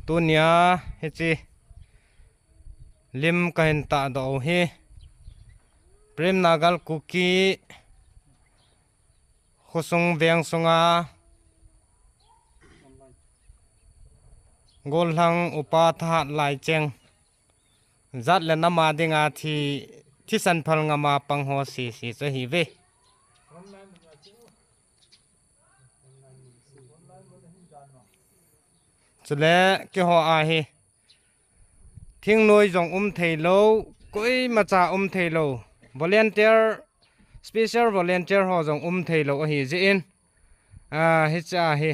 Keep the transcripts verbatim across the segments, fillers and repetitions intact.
Tunia hiche lim kahin tahdoh u hi Prem Nagal Kuki khosung veng sunga gollhang upa thahat laicheng jat le nam a dinga thi, thisan phal ngam a pang ho sese chu ahiuve. Chule keiho a hi thingnoi jong um theilou, koimacha um theilou, volunteer, special volunteer ho jong um theilou ahijeh in, hiche a hi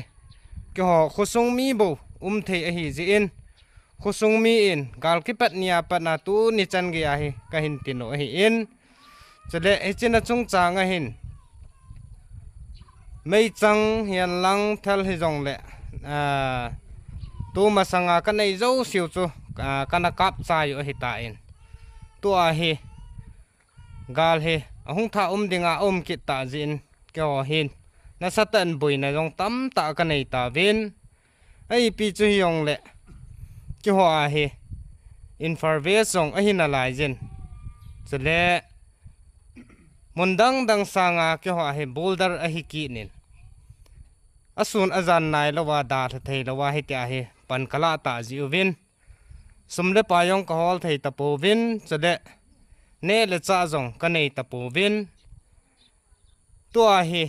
keiho khosung mi bou um thei ahijeh in, khosung mi in gal kipat nia pat a tuni chan geiya hi kahin tin u ahin, chule hiche na chungchang ahin meichang hihen lang thal hijongle, tumasanga kanei jouseu chu kana kapchai u ahitan, tua hi gal hi ahung thah um dinga aum kit tah jeh in, keiho hin nasatah in boina jong tamtah kanei tauvin, ipi chu hijongle keiho a hi Imphal West jong ahi nalaijin, chule mun dang dang sanga keiho a hi boulder ahi kit in, asun ajan nailouva dalha theilouva hitia hi pan kalah tah jeh uvin, sum le pai jong kahol thei tapouvin, chule neh le chah jong kanei tapouvin, tua hi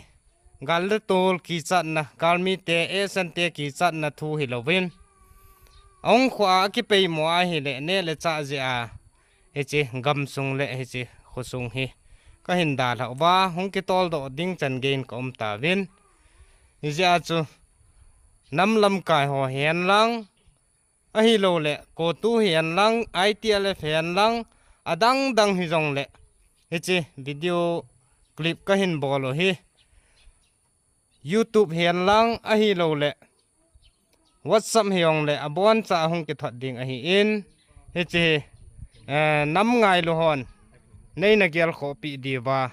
gal le tol kichatna, galmite, esante kichatna thu hilouvin, ahung khoa akipeimo ahile neh le chah jeh a hiche gamsung le hiche khosung hi kahin dalhah uva, hung kitoldoh ding chan geiyin kaum tauvin, hijeh a chu nam lamkai ho hihen lang, ahiloule CoTU hihen lang, I T L F hihen lang, adang dang hijongle hiche video clip kahin bol u hi YouTube hihen lang ahiloule WhatsApp hijongle aboncha ahung kithot ding ahin, hiche hi nam ngailu hon neina gelkhohpeh diuva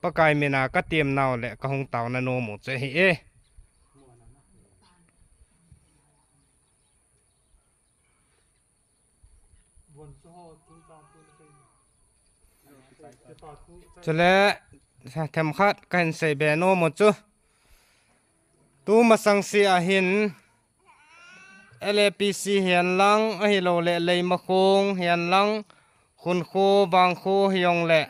Pakai mina katemnau le kahung taona nomu chu ahi e. Chule themkhat kahin seibe nomu chu, tumasang sea hin L A P C hihen lang ahiloule Leimakhong hihen lang, Khunkho, Vangkho hijongle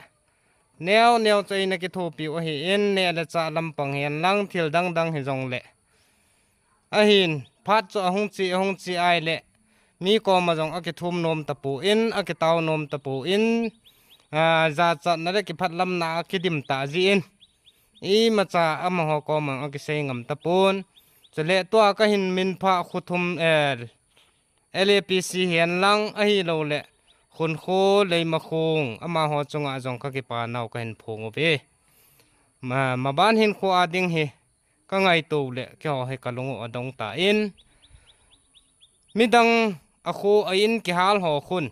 neo neo chu eina kithopiu ahin, neh le chah lampang hihen lang thil dang dang hijongle, ahin phat chu ahung che ahung che ahile mi koma jong akithum nom tapon, akitao nom tapon, jachatna le kiphatlamna a kidim tah jeh in, imacha amaho koma akisei ngam tapon. Chule tua kahin minphah kho thum, L A P C hihen lang ahiloule Khunkho, Leimakhong, amaho chunga jong kakipanau kahin phong uve. Maban hinkho a ding hi kangaito le keiho hi kalung u adong tan, midang akho a in kihal ho khun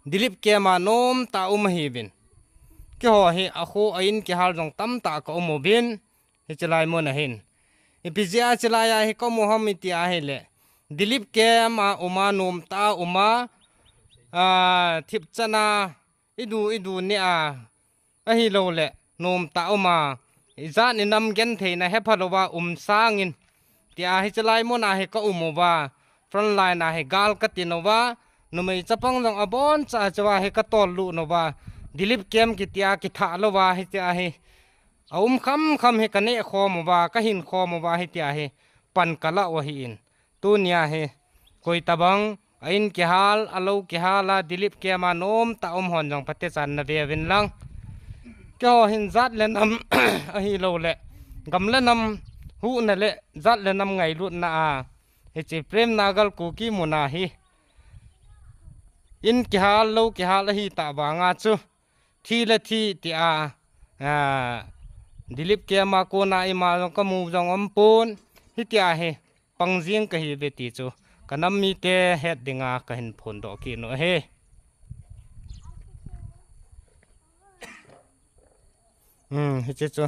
Dilip camp a nomtah um ahiuvin, keiho hi akho a in kihal jong tamtah kaum uvin, hiche lai mun ahin. Ipi jeh a hiche lai a hi kaum u ham iti ahile, Dilip camp a uma nomtah a uma, thipchan a idu idu neh a ahiloule nomtah uma, ijat inam gentheina hepha louva um sangin, tia hiche lai mun a hi kaum uva, front line a hi gal katin uva, numei chapang jong aboncha chua hi katollut uva, Dilip camp kitia kithah louva hitia hi aum khamkham hi kaneh khom uva, kahin khom uva hitia hi pan kalah u ahin, tunia hi koitobang a in kihal, alou kihal a Dilip camp a nomtah um hon jong phatechan naveuvin lang. Keiho hin jat le nam ahiloule gam le nam huhna le jat le nam ngailutna a hiche Prem Nagal Kuki muna hi in kihal lou kihal ahitah vanga chu thi le thi tia Dilip camp a kona ima jong kamu jong umpon, hitia hi pang jeng kahiuve ti chu kanam mite het dinga kahin phondoh kit u ahi. Hiche chu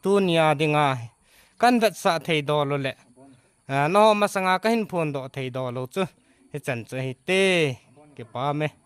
tunia dinga kan vetsah thei dol u le Ah, nangho masanga kahin phondoh theidoh lou chu hichan chu ahite. Kipah e.